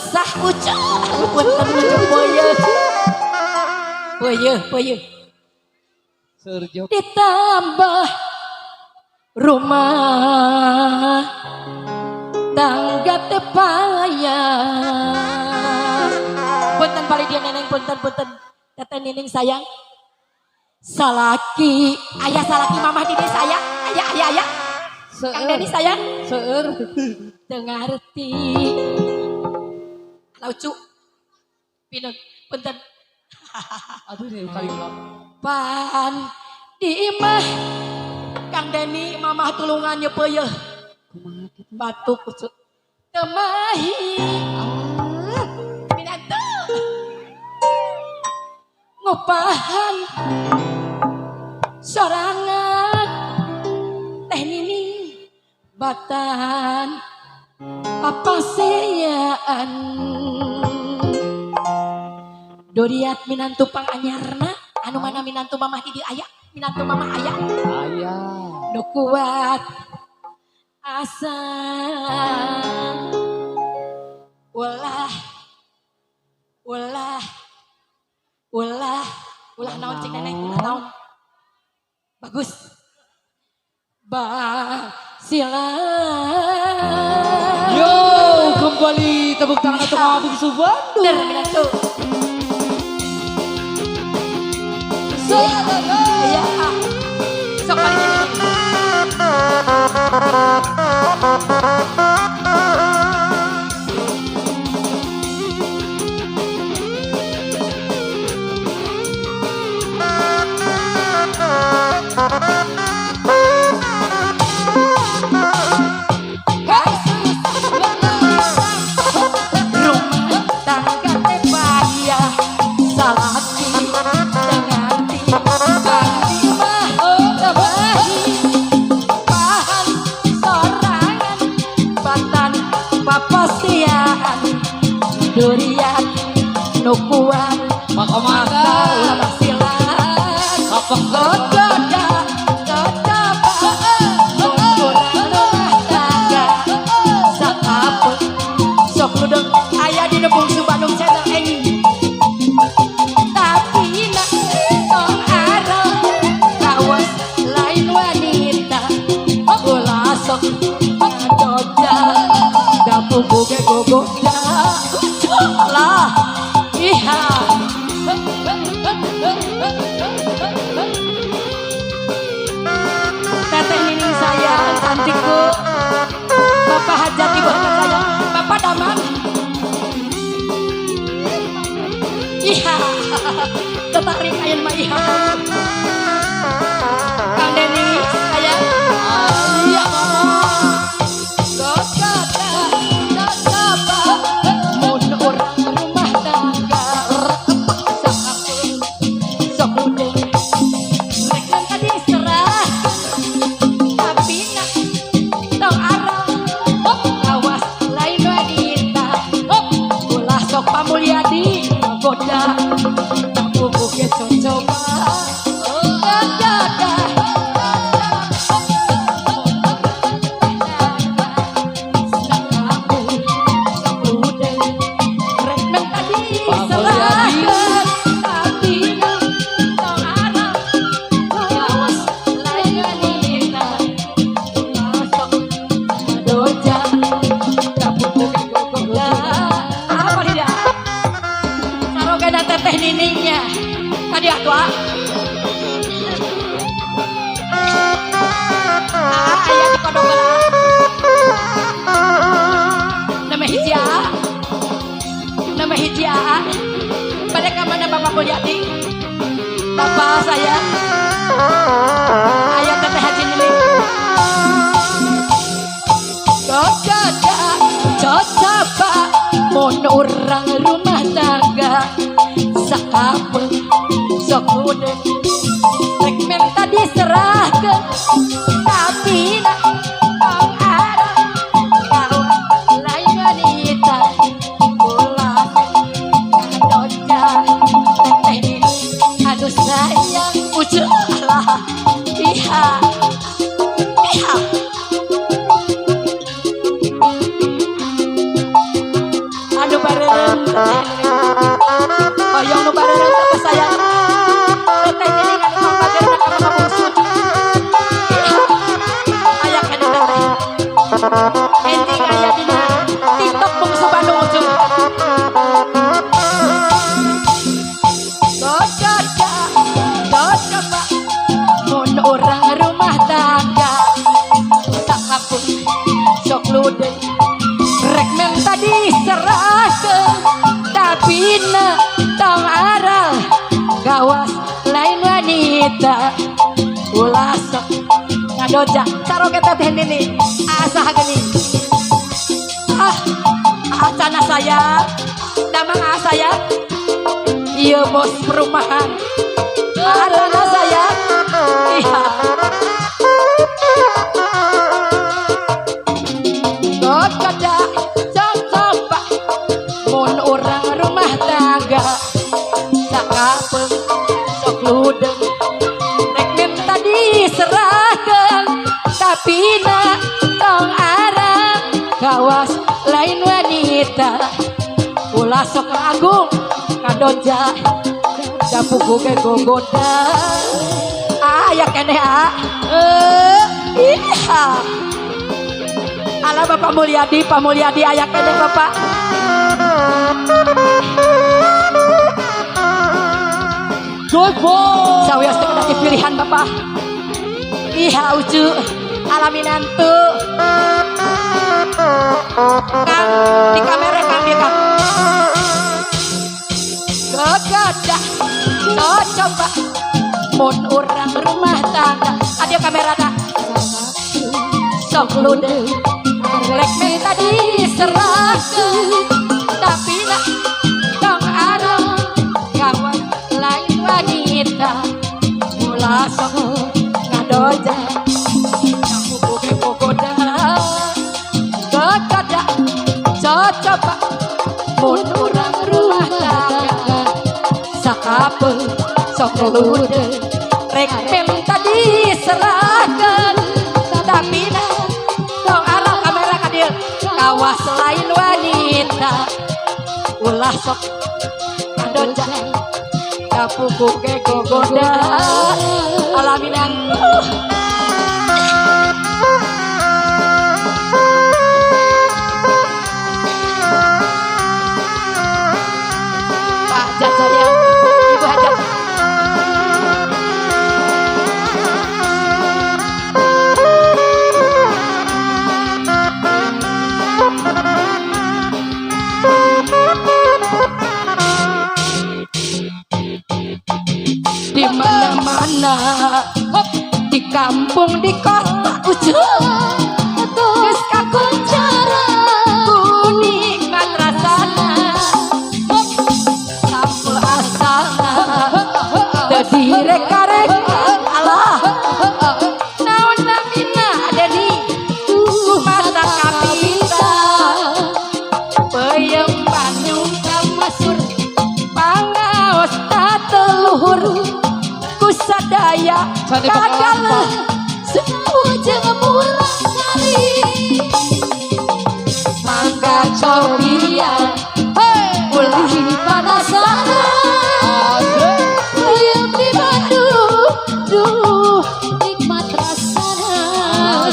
Susah ucu. Punten ucu peuyeun. Peuyeun, peuyeun. Serjok. Ditambah rumah tangga teu payah. Punten balik dia neneng, punten punten. Teteh Nining sayang. Salaki, ayah salaki mamah di desa ayah, ayah ayah ayah. Kang Denny sayang. Seueur. Teu ngarti. Lucu. Pinun, punten. Aduh nih kali ulang. Pan di imah Kang Denny mamah tulungan nyepeuyeun. Kumaha kitu? Batuk ucu. Teu mahi. Minantu. Ngupahan sorangan teh Nining batan papaseaan doriat minantu panganyarna anu mana minantu mamah di dieu aya minantu mamah aya Aya. Nu kuat asa ulah ulah ulah ulah naon cik neneng ulah naon bagus basila. Yo, kembali tepuk tangan untuk Mama Bungsu Bandung. Der minantu. Iya. Sok balik ini. Rumah tangga teh payah salaki teu ngarti pasti mah teu mahi pahan sorangan batan papasian durian nu kuat Makomata. ulah basilan Kapok. gogoda cocoba munduran rumah tangga sakapeung sok ludeng aya di Bungsu Bandung channel eng tapi nak tong arah kawas lain wanita ulah sok ngadoja dapur boge gogoda lah iha. Teteh Nining sayang cantikku. Bapak Hajat ibu sayang. Bapak Damang. Iya. Tertarik ayeuna mah iya. Kang Denny sayang. Iya mama. Gogoda cocoba mun urang rumah tangga sakapeung sok ludeng rek tadi serah tapi nak tong arang awas lain wanita ulah sok pamulyadi goda tapuh ge cocoba gogoda rek nang tadi Pak Mulyadi. serahkeun tapi tong arang awas lain wanita ulah sok doja tapuh ge gogoda apa tidak sarogana teteh Niningnya tadi atuh ah. Ah, aya di kodok heula. Nama hiji ah. Nama hiji ah. Pada ka mana Bapak Mulyadi? Bapak saya. Aya teteh Haji Nining. Gogoda cocoba mun urang rumah tangga sakapeung sok ludeng rek menta diserahkeun tapi nak tong arang kawas lain wanita ulah ngadoja teteh Nining anu sayang ucu lah iha iha anu bare Ending aya dina TikTok Bungsu Bandung Ucu. Gogoda, coba mun urang rumah tangga sakapun sok ludeng rek menta diserahkeun, tapi na tong aral gawas lain wanita, ulah sok ngadoja caroge teh nini asa geuning. Ah, acana saya damang, ah saya iya bos perumahan, acana saya iya. Gogoda coba mun urang rumah tangga sakapeung sok ludeng rek minta diserahkeun, tapi na tong arang kawas lain wanita, ulah sok agung kadoja dapuku ge gogoda aya keneh ah. Eh, iya. Ala Bapak Mulyadi, Pak Mulyadi aya keneh Bapak. Good boy. Sawios teh kedah pilihan Bapak. Iya Ucu, alaminantu. Kang, di kamera Kang dia Kang. Gogoda, oh coba mun urang rumah tangga, adio kamera dah. Sok ludeng, rek minta diserahkeun, tapi nak tong arang kawan lain wanita, ulah sok ngadoja, kamu ge gogoda. Gogoda, coba mun urang rumah tangga sakapeung sok ludeng rek minta diserahkeun, tapi na tong arah kamera ka dieu kawas lain wanita, ulah sok ngadoja kapuku ge gogoda alaminan. Pak Hajat sayang, Ibu Hajat. Di mana-mana, di kampung, di kota, ujung geus kakuncara ku nikmat rasana, sampeu asalna teu direka-reka. Alah, naon namina Deni mata kapita peyem Bandung kamasur pangaos tateluhur kusadaya kagaleuh Ujung murah kali mangga cobian ulah penasaran peyem di Bandung, duh nikmat rasana.